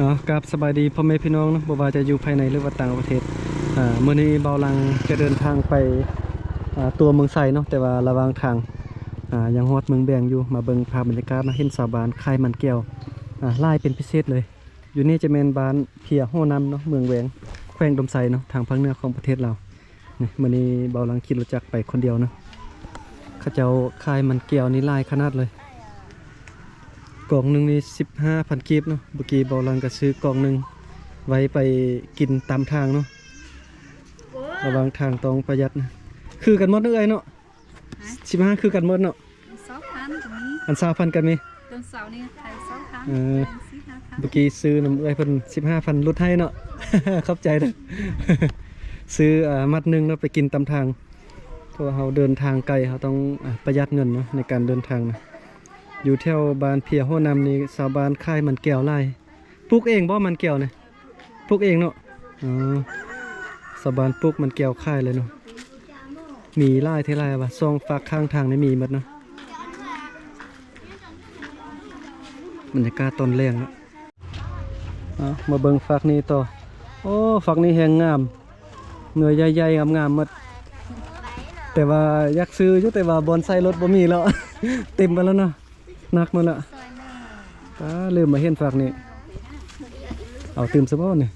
ເນາະ ກາບສະບາຍດີພໍ່ແມ່ພີ່ນ້ອງເນາະ ບໍ່ວ່າຈະຢູ່ພາຍໃນ ຫຼືວ່າຕ່າງປະເທດ. ອາ ມື້ນີ້ເບົາຫຼັງຈະເດີນທາງໄປ ອາ ຕົວເມືອງໄຊເນາະ ແຕ່ວ່າລະຫວ່າງທາງ ອາ ຍັງຮອດເມືອງແບງຢູ່. ມາເບິ່ງພາບບັນຍາກາດເນາະ ເຫັນຊາວບ້ານຂາຍມັນແກ້ວ ອາ ຫຼາຍເປັນພິເສດເລີຍ. ຢູ່ນີ້ຈະແມ່ນບ້ານເພຍຫົວນ້ຳເນາະ ເມືອງແວງ ແຂວງອຸດົມໄຊເນາະ ທາງພາກເໜືອຂອງປະເທດລາວ. ນີ້ ມື້ນີ້ເບົາຫຼັງຂີ່ລົດຈັກໄປຄົນດຽວເນາະ. ເຂົາເຈົ້າຂາຍມັນແກ້ວນີ້ຫຼາຍຂະໜາດເລີຍ ກ່ອງໜຶ່ງນີ້ສິບຫ້າພັນກີບເນາະ. ເມື່ອກີ້ເບົາຫຼັງກໍຊື້ກ່ອງໜຶ່ງໄວ້ໄປກິນຕາມທາງເນາະ. ລະຫວ່າງທາງຕ້ອງປະຢັດນະ. ຄືກັນໝົດເນາະເອື້ອຍເນາະ? ຮະ? ສິບຫ້າຄືກັນໝົດເນາະ? ຊາວພັນກໍມີ ອັນຊາວພັນກໍມີ. ເດືອນເສົານີ້ຂາຍຊາວພັນ ເອີ ເດືອນສີ່ ຫ້າພັນ. ເມື່ອກີ້ຊື້ນຳເອື້ອຍເພິ່ນສິບຫ້າພັນ ຫຼຸດໃຫ້ເນາະ. ຂອບໃຈເດີ ຊື້ ເອີ່ ມັດໜຶ່ງເນາະ ໄປກິນຕາມທາງ ເພາະວ່າເຮົາເດີນທາງໄກ ເຮົາຕ້ອງ ອາ ປະຢັດເງິນເນາະ ໃນການເດີນທາງນະ. ຢູ່ແຖວບ້ານເພຍຫົວນ້ຳນີ້ ຊາວບ້ານຂາຍມັນແກ້ວຫຼາຍ. ປູກເອງບໍ່ມັນແກ້ວນີ້? ປູກເອງເນາະ. ອໍ ຊາວບ້ານປູກມັນແກ້ວຂາຍເລີຍເນາະ. ມີຫຼາຍແທ້ຫຼາຍວ່າ ສອງຟາກຂ້າງທາງນີ້ມີໝົດເນາະ. ບັນຍາກາດຕອນແລງເນາະ. ເອົາ ມາເບິ່ງຟາກນີ້ຕໍ່. ໂອ້ ຟາກນີ້ແຮງງາມ ໜ່ວຍໃຫຍ່ໆ ງາມໆໝົດ. ແຕ່ວ່າຢາກຊື້ຢູ່ ແຕ່ວ່າບ່ອນໃສ່ລົດບໍ່ມີແລ້ວ ເຕັມໄປແລ້ວເນາະ. ໜັກໝົດລະ. ປາ ລືມມາເຫັນຟາກນີ້. ເອົາຕື່ມຊະບໍ່ນີ້?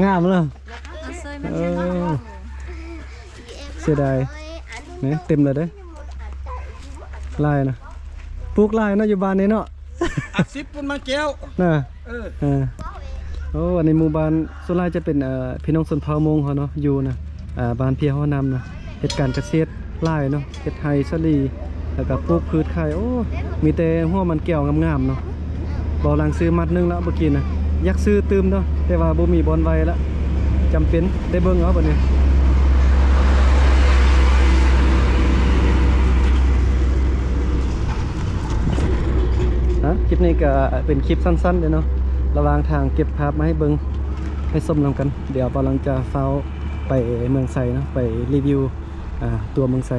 ງາມເນາະ. ເອີ ເສຍດາຍນີ້ ເຕັມແລ້ວເດ້. ຫຼາຍນະ ປູກຫຼາຍເນາະ ຢູ່ບ້ານນີ້ເນາະ. ອາຊີບປຸ້ນມາແກ້ວນະ. ເອີ ເອີ ໂອ້ ອັນນີ້ໝູ່ບ້ານ ສ່ວນຫຼາຍຈະເປັນ ເອີ ພີ່ນ້ອງຊົນເຜົ່າມົ້ງເຮົາເນາະ ຢູ່ນະ ເອີ ບ້ານເພຍຫົວນ້ຳນະ ເຮັດການກະເສດຫຼາຍເນາະ ເຮັດໄຮ່ສາລີ ແລ້ວກໍປູກພືດຂາຍ. ໂອ້ ມີແຕ່ຫົວມັນແກ້ວງາມໆເນາະ. ເບົາຫຼັງຊື້ມັດໜຶ່ງລະເມື່ອກີ້ນະ. ຢາກຊື້ຕື່ມເນາະ ແຕ່ວ່າບໍ່ມີບ່ອນໄວ້ລະ ຈຳເປັນໄດ້ເບິ່ງເອົາບັດນີ້. ຮະ ຄລິບນີ້ກໍເປັນຄລິບສັ້ນໆເດ້ເນາະ ລະຫວ່າງທາງເກັບພາບມາໃຫ້ເບິ່ງ ໃຫ້ຊົມນຳກັນ. ດຽວເບົາຫຼັງຈະຟ້າວໄປເມືອງໄຊເນາະ ໄປຣີວິວ ອາ ຕົວເມືອງໄຊ.